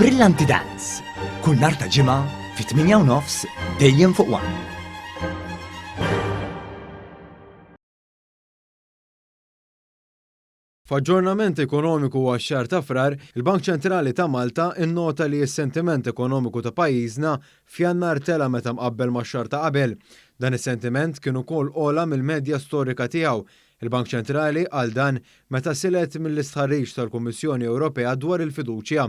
Brillanti Dance, kull nhar ta' Ġimgħa fit-8:30 dejjem fuq One. F'aġġornament ekonomiku għax-xahar ta' Frar, il-Bank Ċentrali ta' Malta nnota li s-sentiment ekonomiku ta' pajjiżna f'Jannar tela' meta mqabbel max-xahar ta' qabel. Dan is-sentiment kien ukoll ogħla mill-medja storika tiegħu. Il-Bank Ċentrali qal dan meta silet mill-istħarriġ tal-Kummissjoni Ewropea dwar il-fiduċja.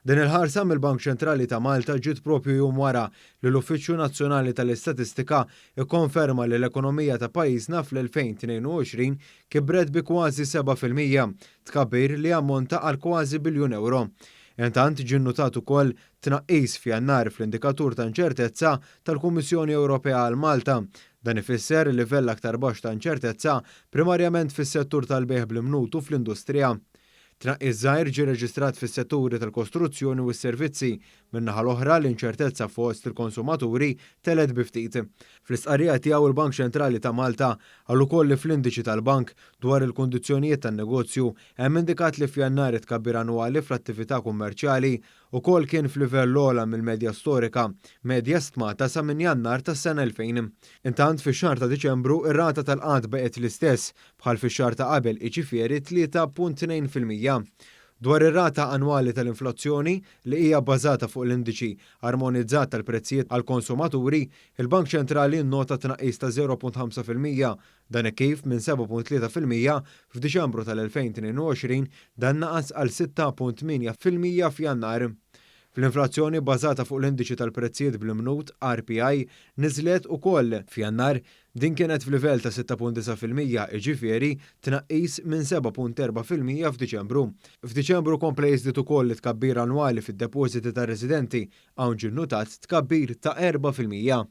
Din il-ħarsa mill-Bank Ċentrali ta' Malta ġiet proprju jum wara li l-Uffiċċju Nazzjonali tal-Istatistika kkonferma li l-ekonomija ta' pajjiżna fl-2022 kibret bi kważi 7%, tkabbir li jammonta għal kważi biljun ewro. Intant ġie nnutat ukoll tnaqqis f'Jannar fl-indikatur ta' inċertezza tal-Kummissjoni Ewropea għal Malta. Dan ifisser livell aktar baxx ta' inċertezza primarjament fis-settur tal-bejgħ bl-imnut u fl-industrija. Tnaqqis żgħir ġie reġistrat fis-setturi tal-kostruzzjoni u s-servizzi. Min-naħa l-oħra, l-inċertezza fost il-konsumaturi telgħet bi ftit. Fl-istqarrija tiegħu il-Bank Ċentrali ta' Malta qal ukoll li fl-indiċi tal-bank dwar il-kundizzjonijiet tan-negozju hemm indikat li f'Jannar it-tkabbir annwali fl-attività kummerċjali ukoll kien f'livell ogħla mill-medja storika, medja stmata sa minn Jannar tas-sena 2000. Intant, fix-xahar ta' Diċembru, ir-rata tal-qgħad baqgħet l-istess bħal fix-xahar ta' qabel, jiġifieri 3.2%. Dwar ir-rata annwali tal-inflazzjoni, li hija bbażata fuq l-indiċi armonizzat tal-prezzijiet għall-konsumaturi, il-Bank Ċentrali nnota tnaqqis ta' 0.5%, dan hekk kif minn 7.3% f'Diċembru tal-2022 dan naqas għal 6.8% f'Jannar. Fl-inflazzjoni bbażata fuq l-indiċi tal-prezzijiet bl-imnut, RPI, niżlet ukoll f'Jannar. Din kienet f'livell ta' 6.9%, jiġifieri tnaqqis minn 7.4% f'Diċembru. F'Diċembru kompla jiżdied ukoll it-tkabbir annwali fid-depożiti tar-residenti, hawn ġie nnutat tkabbir ta' 4%.